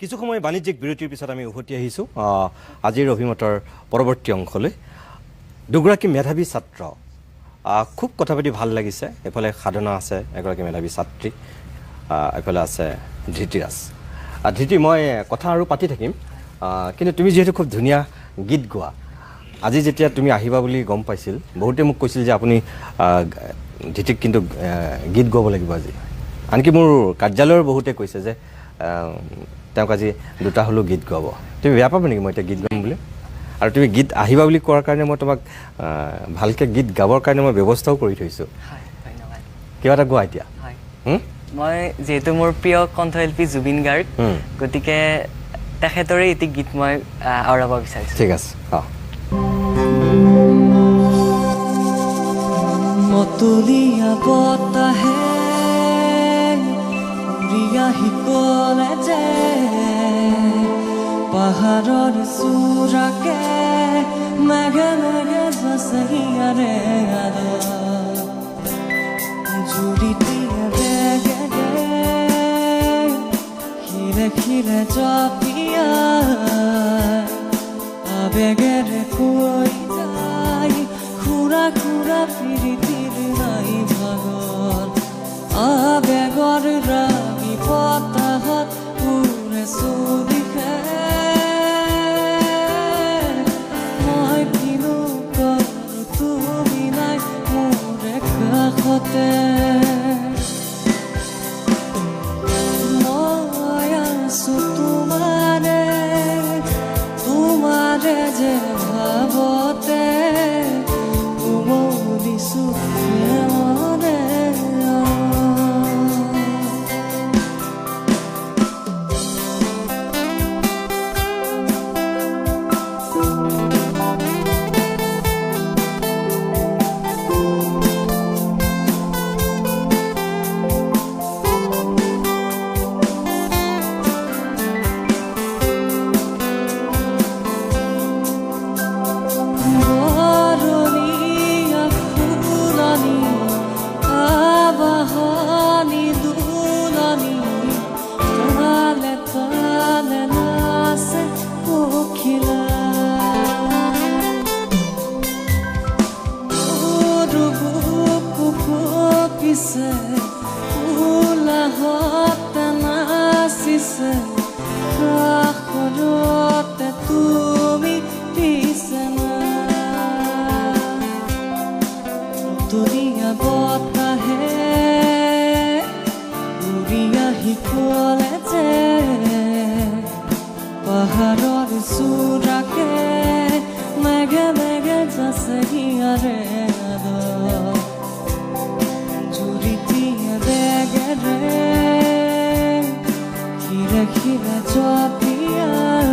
কিছু সময় বাণিজ্যিক বিৰতিৰ পিছত আমি উভতি আহিছোঁ আজিৰ অভিমতৰ পৰৱৰ্তী অংশলৈ। দুগৰাকী মেধাৱী ছাত্ৰ, খুব কথা পাতি ভাল লাগিছে। এফালে সাধনা আছে, এগৰাকী মেধাৱী ছাত্ৰী, এফালে আছে ধৃতিৰাজ। ধৃতি, মই কথা আৰু পাতি থাকিম, কিন্তু তুমি যিহেতু খুব ধুনীয়া গীত গোৱা, আজি যেতিয়া তুমি আহিবা বুলি গম পাইছিল, বহুতে মোক কৈছিল যে আপুনি ধৃতিক কিন্তু গীত গোৱাব লাগিব আজি। আনকি মোৰ কাৰ্যালয়ৰ বহুতে কৈছে যে তেওঁক আজি দুটা হ'লেও গীত গোৱাব। তুমি বেয়া পাবা নেকি মই এতিয়া গীত গাম বুলি? আৰু তুমি গীত আহিবা বুলি কোৱাৰ কাৰণে মই তোমাক ভালকৈ গীত গাবৰ কাৰণে মই ব্যৱস্থাও কৰি থৈছোঁ। কিবা এটা গোৱা এতিয়া। মই যিহেতু মোৰ প্ৰিয় কণ্ঠশিল্পী জুবিন গাৰ্গ, গতিকে তেখেতৰে এটি গীত মই আওৰাব বিচাৰিছোঁ। ঠিক আছে। অঁ। মতলীয়া বতাহে উৰি আহি ক'লে যে পাহাৰৰ চূড়াকে মেঘে মেঘে যাচে হিয়াৰে আদৰ, জুৰি দিয়ে বেগেৰে শিৰে শিৰে জপিয়াই আবেগেৰে কৈ যায় খুৰা খুৰা পিৰিতিৰ নাই ভাগৰ, আবেগৰ ৰাগি বতাহত উৰে চৌদিশে, মই কিনো কৰোঁ তুমি নাই মোৰে কাষতে, মই আছো তোমাৰে তোমাৰে যে ভাৱতে উমলিছো মনে। তুমি পিছে মতলীয়া বতাহে উৰি আহি ক'লে যে পাহাৰৰ চূড়াকে মেঘে মেঘে যাচে হিয়াৰে আদৰ, জুৰি দিয়ে বেগেৰে শিৰে শিৰে জপিয়াই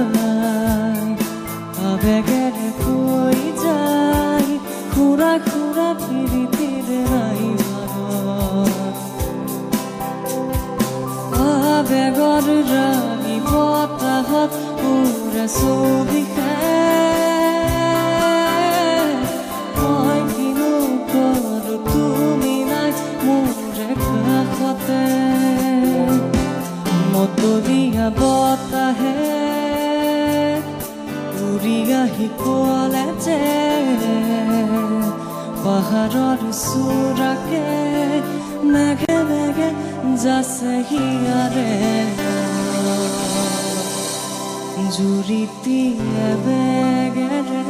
আবেগেৰে কৈ যায় খুৰা খুৰা পিৰিতিৰ নাই ভাগৰ, আবেগৰ ৰাগি বতাহত উৰে চৌদিশে, মই কিনো কৰোঁ তুমি নাই মোৰে কাষতে, মতলীয়া বতাহে উৰি আহি ক'লে যে পাহাৰৰ চূড়াকে মেঘে মেঘে যাচে হিয়াৰে, জুৰি দিয়ে বেগেৰে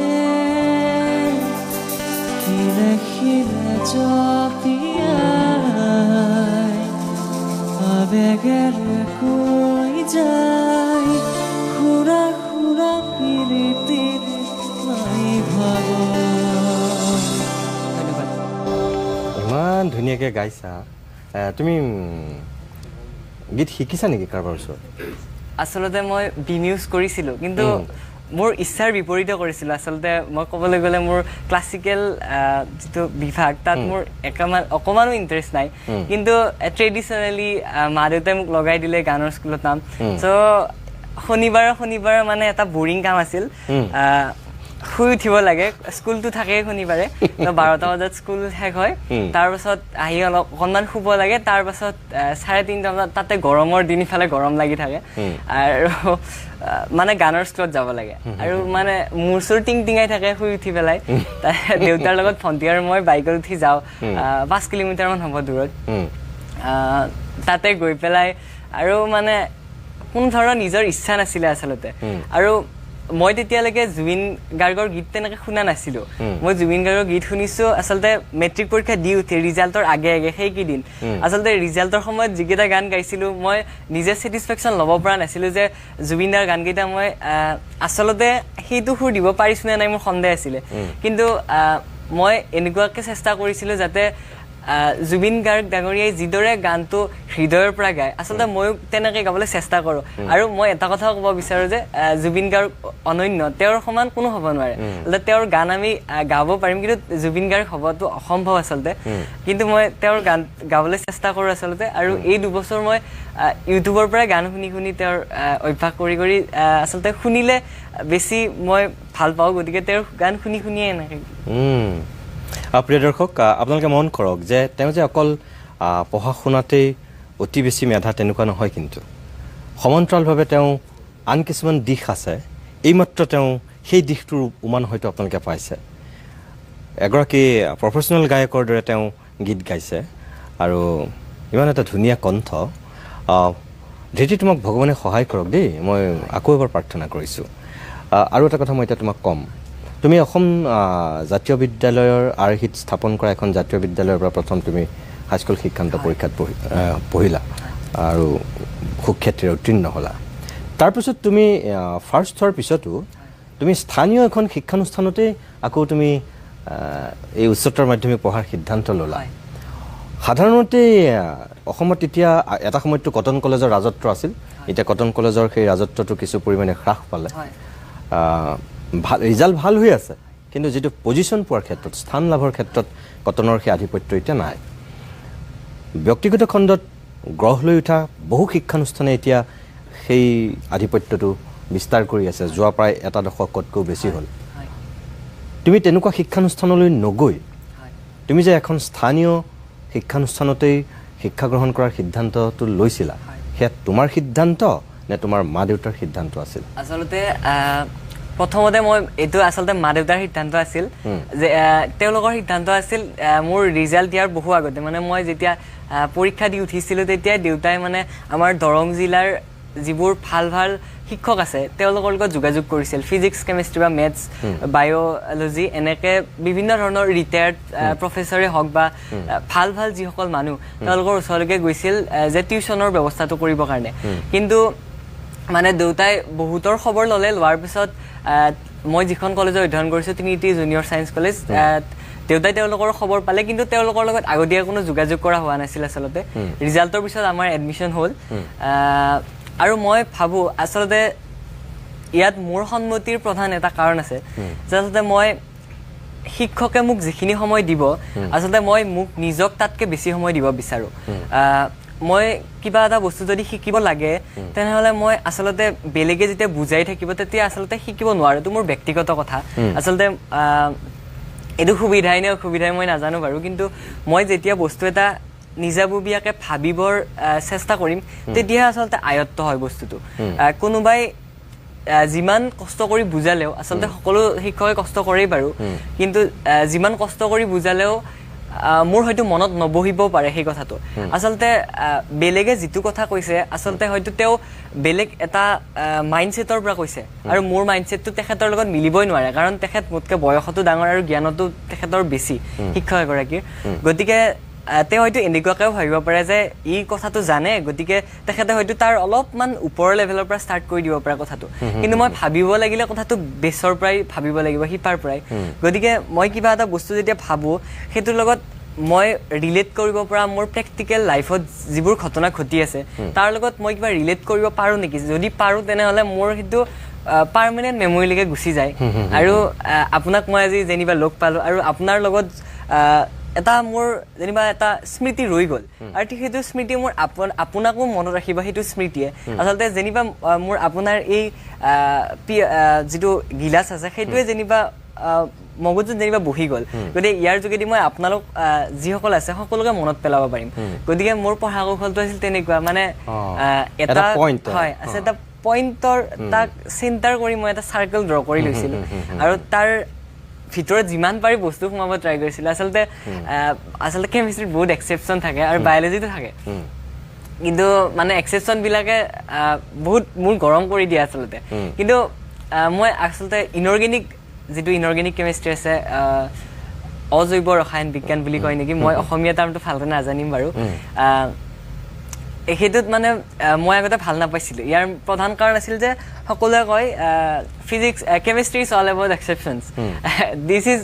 শিৰে শিৰে জপিয়াই আবেগেৰে কৈ যায় খুৰা খুৰা পিৰিতিৰ নাই ভাগৰ। ধন্যবাদ। ইমান ধুনীয়াকৈ গাইছা। তুমি গীত শিকিছা নেকি কাৰোবাৰ ওচৰত? আচলতে মই বি মিউজ কৰিছিলোঁ, কিন্তু মোৰ ইচ্ছাৰ বিপৰীতে কৰিছিলোঁ। আচলতে মই ক'বলৈ গ'লে মোৰ ক্লাছিকেল যিটো বিভাগ তাত মোৰ অকণমানো ইণ্টাৰেষ্ট নাই, কিন্তু ট্ৰেডিশ্যনেলি মা দেউতাই মোক লগাই দিলে গানৰ স্কুলত নাম। চ' শনিবাৰে শনিবাৰে মানে এটা বৰিং কাম আছিল, শুই উঠিব লাগে, স্কুলটো থাকেই শনিবাৰে, 12টা বজাত স্কুল শেষ হয়, তাৰপাছত আহি অলপ অকণমান শুব লাগে, তাৰপাছত 3:30 বজাত তাতে গৰমৰ দিন, ইফালে গৰম লাগি থাকে আৰু মানে গানৰ স্কুলত যাব লাগে আৰু মানে মূৰ চুৰ টিং টিঙাই থাকে শুই উঠি পেলাই। দেউতাৰ লগত ভণ্টি আৰু মই বাইকত উঠি যাওঁ, 5 কিলোমিটাৰমান হ'ব দূৰত, তাতে গৈ পেলাই আৰু মানে কোনো ধৰণৰ নিজৰ ইচ্ছা নাছিলে আচলতে। আৰু মই তেতিয়ালৈকে জুবিন গাৰ্গৰ গীত তেনেকৈ শুনা নাছিলোঁ। মই জুবিন গাৰ্গৰ গীত শুনিছোঁ আচলতে মেট্ৰিক পৰীক্ষা দি উঠি ৰিজাল্টৰ আগে আগে সেইকেইদিন। আচলতে ৰিজাল্টৰ সময়ত যিকেইটা গান গাইছিলোঁ মই নিজে ছেটিছফেকশ্যন ল'ব পৰা নাছিলোঁ যে জুবিন দাৰ গানকেইটা মই আচলতে সেইটো সুৰ দিব পাৰিছোঁ নে নাই মোৰ সন্দেহ আছিলে। কিন্তু মই এনেকুৱাকৈ চেষ্টা কৰিছিলোঁ যাতে জুবিন গাৰ্গ ডাঙৰীয়াই যিদৰে গানটো হৃদয়ৰ পৰা গায় আচলতে ময়ো তেনেকৈ গাবলৈ চেষ্টা কৰোঁ। আৰু মই এটা কথাও ক'ব বিচাৰোঁ যে জুবিন গাৰ্গ অনন্য, তেওঁৰ সমান কোনো হ'ব নোৱাৰে। তেওঁৰ গান আমি গাব পাৰিম কিন্তু জুবিন গাৰ্গ হ'বটো অসম্ভৱ আচলতে, কিন্তু মই তেওঁৰ গান গাবলৈ চেষ্টা কৰোঁ আচলতে। আৰু এই 2 বছৰ মই ইউটিউবৰ পৰাই গান শুনি শুনি তেওঁৰ অভ্যাস কৰি কৰি আচলতে শুনিলে বেছি মই ভাল পাওঁ, গতিকে তেওঁৰ গান শুনি শুনিয়ে এনেকৈ। প্ৰিয় দৰ্শক, আপোনালোকে মন কৰক যে তেওঁ যে অকল পঢ়া শুনাতেই অতি বেছি মেধা তেনেকুৱা নহয়, কিন্তু সমান্তৰালভাৱে তেওঁ আন কিছুমান দিশ আছে। এইমাত্ৰ তেওঁ সেই দিশটোৰ উমান হয়তো আপোনালোকে পাইছে। এগৰাকী প্ৰফেচনেল গায়কৰ দৰে তেওঁ গীত গাইছে আৰু ইমান এটা ধুনীয়া কণ্ঠ। ধৃতি, তোমাক ভগৱানে সহায় কৰক দেই, মই আকৌ এবাৰ প্ৰাৰ্থনা কৰিছোঁ। আৰু এটা কথা মই এতিয়া তোমাক ক'ম, তুমি অসম জাতীয় বিদ্যালয়ৰ আৰ্হিত স্থাপন কৰা এখন জাতীয় বিদ্যালয়ৰ পৰা প্ৰথম তুমি হাইস্কুল শিক্ষান্ত পৰীক্ষাত পঢ়িলা আৰু সুখ্যাতিৰে উত্তীৰ্ণ হ'লা। তাৰপিছত তুমি ফাৰ্ষ্ট হোৱাৰ পিছতো তুমি স্থানীয় এখন শিক্ষানুষ্ঠানতেই আকৌ তুমি এই উচ্চতৰ মাধ্যমিক পঢ়াৰ সিদ্ধান্ত ল'লা। সাধাৰণতে অসমত তেতিয়া এটা সময়ততো কটন কলেজৰ ৰাজত্ব আছিল, এতিয়া কটন কলেজৰ সেই ৰাজত্বটো কিছু পৰিমাণে হ্ৰাস পালে। ভাল ৰিজাল্ট ভাল হৈ আছে, কিন্তু যিটো পজিশ্যন পোৱাৰ ক্ষেত্ৰত, স্থান লাভৰ ক্ষেত্ৰত কটনৰ সেই আধিপত্য এতিয়া নাই। ব্যক্তিগত খণ্ডত গঢ় লৈ উঠা বহু শিক্ষানুষ্ঠানে এতিয়া সেই আধিপত্যটো বিস্তাৰ কৰি আছে, যোৱা প্ৰায় এটা দশকতকৈও বেছি হ'ল। তুমি তেনেকুৱা শিক্ষানুষ্ঠানলৈ নগৈ তুমি যে এখন স্থানীয় শিক্ষানুষ্ঠানতেই শিক্ষা গ্ৰহণ কৰাৰ সিদ্ধান্তটো লৈছিলা, সেয়া তোমাৰ সিদ্ধান্ত নে তোমাৰ মা দেউতাৰ সিদ্ধান্ত আছিল? আচলতে প্ৰথমতে মই এইটো আচলতে মা দেউতাৰ সিদ্ধান্ত আছিল যে তেওঁলোকৰ সিদ্ধান্ত আছিল মোৰ ৰিজাল্ট দিয়াৰ বহু আগতে, মানে মই যেতিয়া পৰীক্ষা দি উঠিছিলোঁ তেতিয়াই দেউতাই মানে আমাৰ দৰং জিলাৰ যিবোৰ ভাল ভাল শিক্ষক আছে তেওঁলোকৰ লগত যোগাযোগ কৰিছিল। ফিজিক্স, কেমেষ্ট্ৰি বা মেথছ, বায়'লজি এনেকৈ বিভিন্ন ধৰণৰ ৰিটায়াৰ্ড প্ৰফেচৰে হওক বা ভাল ভাল যিসকল মানুহ তেওঁলোকৰ ওচৰলৈকে গৈছিল যে টিউশ্যনৰ ব্যৱস্থাটো কৰিবৰ কাৰণে। কিন্তু মানে দেউতাই বহুতৰ খবৰ ল'লে, লোৱাৰ পিছত মই যিখন কলেজত অধ্যয়ন কৰিছোঁ ট্ৰিনিটি জুনিয়ৰ ছায়েন্স কলেজ, দেউতাই তেওঁলোকৰ খবৰ পালে, কিন্তু তেওঁলোকৰ লগত আগতীয়া কোনো যোগাযোগ কৰা হোৱা নাছিল আচলতে। ৰিজাল্টৰ পিছত আমাৰ এডমিশ্যন হ'ল। আৰু মই ভাবোঁ আচলতে ইয়াত মোৰ সন্মতিৰ প্ৰধান এটা কাৰণ আছে যে আচলতে মই শিক্ষকে মোক যিখিনি সময় দিব আচলতে মই মোক নিজক তাতকৈ বেছি সময় দিব বিচাৰোঁ। মই কিবা এটা বস্তু যদি শিকিব লাগে তেনেহ'লে মই আচলতে বেলেগে যেতিয়া বুজাই থাকিব তেতিয়া আচলতে শিকিব নোৱাৰোঁ। এইটো মোৰ ব্যক্তিগত কথা, আচলতে এইটো সুবিধাই নে অসুবিধাই মই নাজানো বাৰু, কিন্তু মই যেতিয়া বস্তু এটা নিজাববীয়াকৈ ভাবিবৰ চেষ্টা কৰিম তেতিয়াহে আচলতে আয়ত্ত হয় বস্তুটো। কোনোবাই যিমান কষ্ট কৰি বুজালেও আচলতে সকলো শিক্ষকে কষ্ট কৰেই বাৰু, কিন্তু যিমান কষ্ট কৰি বুজালেও মোৰ হয়তো মনত নবহিব পাৰে সেই কথাটো। আচলতে বেলেগে যিটো কথা কৈছে আচলতে হয়তো তেওঁ বেলেগ এটা মাইণ্ডছেটৰ পৰা কৈছে আৰু মোৰ মাইণ্ডছেটটো তেখেতৰ লগত মিলিবই নোৱাৰে, কাৰণ তেখেত মোতকৈ বয়সতো ডাঙৰ আৰু জ্ঞানতো তেখেতৰ বেছি শিক্ষক এগৰাকীৰ। গতিকে তেওঁ হয়তো এনেকুৱাকৈও ভাবিব পাৰে যে ই কথাটো জানে, গতিকে তেখেতে হয়তো তাৰ অলপমান ওপৰৰ লেভেলৰ পৰা ষ্টাৰ্ট কৰি দিব পাৰে কথাটো, কিন্তু মই ভাবিব লাগিলে কথাটো বেছৰ পৰাই ভাবিব লাগিব, শিপাৰ পৰাই। গতিকে মই কিবা এটা বস্তু যেতিয়া ভাবোঁ সেইটোৰ লগত মই ৰিলেট কৰিব পৰা মোৰ প্ৰেক্টিকেল লাইফত যিবোৰ ঘটনা ঘটি আছে তাৰ লগত মই কিবা ৰিলেট কৰিব পাৰোঁ নেকি, যদি পাৰোঁ তেনেহ'লে মোৰ সেইটো পাৰ্মানেণ্ট মেমৰিলৈকে গুচি যায়। আৰু আপোনাক মই আজি যেনিবা লগ পালোঁ আৰু আপোনাৰ লগত এটা মোৰ যেনিবা এটা স্মৃতি ৰৈ গ'ল আৰু ঠিক সেইটো স্মৃতি মোৰ আপোনাকো মনত ৰাখিব। সেইটো স্মৃতিয়ে আচলতে যেনিবা মোৰ আপোনাৰ এই যিটো গিলাচ আছে সেইটোৱে যেনিবা মগজুত যেনিবা বহি গ'ল। গতিকে ইয়াৰ যোগেদি মই আপোনালোক যিসকল আছে সকলোকে মনত পেলাব পাৰিম। গতিকে মোৰ পঢ়া কৌশলটো আছিল তেনেকুৱা, মানে এটা হয় আছে এটা পইণ্টৰ তাক চেণ্টাৰ কৰি মই এটা চাৰ্কেল ড্ৰ কৰি লৈছিলোঁ আৰু তাৰ ভিতৰত যিমান পাৰি বস্তু সোমাব ট্ৰাই কৰিছিলোঁ। আচলতে আচলতে কেমিষ্ট্ৰিত বহুত এক্সেপশ্যন থাকে আৰু বায়'লজিটো থাকে, কিন্তু মানে এক্সেপশ্যনবিলাকে বহুত মোৰ গৰম কৰি দিয়ে আচলতে। কিন্তু মই আচলতে ইনঅৰ্গেনিক যিটো ইনঅৰ্গেনিক কেমিষ্ট্ৰি আছে, অজৈৱ ৰসায়ন বিজ্ঞান বুলি কয় নেকি, মই অসমীয়া টাৰ্মটো ভালকৈ নাজানিম বাৰু, সেইটোত মানে মই আগতে ভাল নাপাইছিলোঁ। ইয়াৰ প্ৰধান কাৰণ আছিল যে সকলোৱে কয় physics chemistry is all about exceptions, this is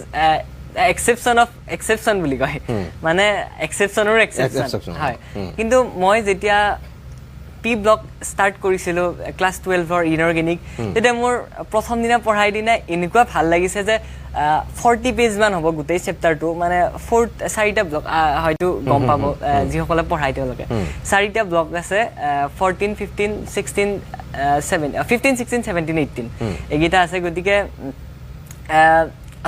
exception of exception বুলি কয়, মানে এক্সেপশ্যনৰো এক্সেপশ্যন হয়। কিন্তু মই যেতিয়া পি ব্লক ষ্টাৰ্ট কৰিছিলোঁ ক্লাছ 12ৰ ইনঅৰ্গেনিক, তেতিয়া মোৰ প্ৰথম দিনা পঢ়াই দিনা এনেকুৱা ভাল লাগিছে যে 40 পেজমান হ'ব গোটেই চেপ্টাৰটো, মানে 4টা ব্লক, হয়তো গম পাব যিসকলে পঢ়ায় তেওঁলোকে, 4টা ব্লক আছে, 14, 15, 16, 7, 15, 16, 17, 18 এইকেইটা আছে। গতিকে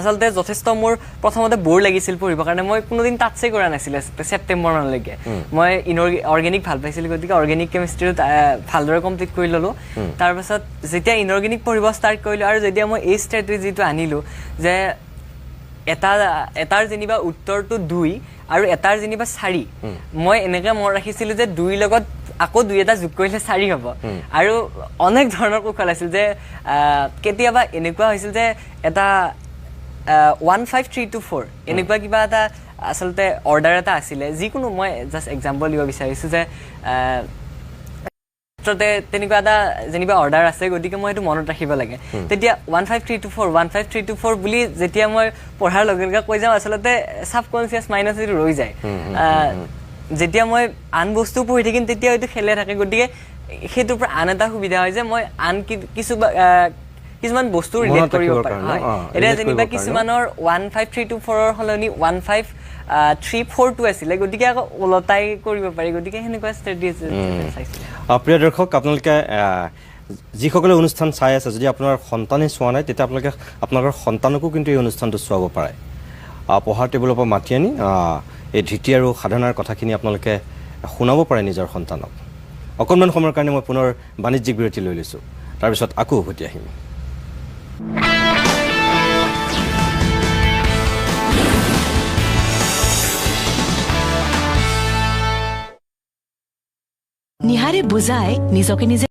আচলতে যথেষ্ট মোৰ প্ৰথমতে ব'ৰ লাগিছিল পঢ়িবৰ কাৰণে, মই কোনোদিন টাচেই কৰা নাছিলোঁ ছেপ্টেম্বৰ মানলৈকে। মই অৰ্গেনিক ভাল পাইছিলোঁ, গতিকে অৰ্গেনিক কেমিষ্ট্ৰিটো ভালদৰে কমপ্লিট কৰি ল'লোঁ। তাৰপাছত যেতিয়া ইনঅৰ্গেনিক পঢ়িব ষ্টাৰ্ট কৰিলোঁ আৰু যেতিয়া মই এই ষ্ট্ৰেটেজিটো আনিলোঁ যে এটাৰ যেনিবা উত্তৰটো 2 আৰু এটাৰ যেনিবা 4, মই এনেকৈ মনত ৰাখিছিলোঁ যে 2ৰ লগত আকৌ 2 এটা যোগ কৰিলে 4 হ'ব। আৰু অনেক ধৰণৰ কৌশল আছিল যে কেতিয়াবা এনেকুৱা হৈছিল যে এটা 1 5 3 2 4 এনেকুৱা কিবা এটা আচলতে অৰ্ডাৰ এটা আছিলে, যিকোনো মই জাষ্ট এক্সাম্পল দিব বিচাৰিছোঁ যে তেনেকুৱা এটা যেনিবা অৰ্ডাৰ আছে, গতিকে মই সেইটো মনত ৰাখিব লাগে। তেতিয়া 1 5 3 2 4 1 5 3 2 4 বুলি যেতিয়া মই পঢ়াৰ লগে লগে কৈ যাওঁ, আচলতে ছাবকনচিয়াছ মাইণ্ডত সেইটো ৰৈ যায়। যেতিয়া মই আন বস্তু পঢ়ি থাকিম তেতিয়া হয়তো খেলে থাকে, গতিকে সেইটোৰ পৰা আন এটা সুবিধা হয় যে মই আন কিছুমান বস্তু ৰিলেট কৰিব পাৰোঁ। হয়, এতিয়া যেনিবা কিছুমানৰ 1 5 3 2 4ৰ সলনি 1 5 3 4 2 আছিলে, গতিকে আকৌ ওলটাই কৰিব পাৰি। গতিকে সেনেকুৱা ষ্ট্ৰেটেজি চাইছিলোঁ। প্ৰিয় দৰ্শক, আপোনালোকে যিসকলে অনুষ্ঠান চাই আছে, যদি আপোনাৰ সন্তানে চোৱা নাই তেতিয়া আপোনালোকে আপোনালোকৰ সন্তানকো কিন্তু এই অনুষ্ঠানটো চোৱাব পাৰে। পঢ়াৰ টেবুলৰ পৰা মাতি আনি এই ধৃতি আৰু সাধনাৰ কথাখিনি আপোনালোকে শুনাব পাৰে নিজৰ সন্তানক। অকণমান সময়ৰ কাৰণে মই পুনৰ বাণিজ্যিক বিৰতি লৈ লৈছোঁ, তাৰপিছত আকৌ উভতি আহিম। নিহাৰে বুজাই নিজকে নিজে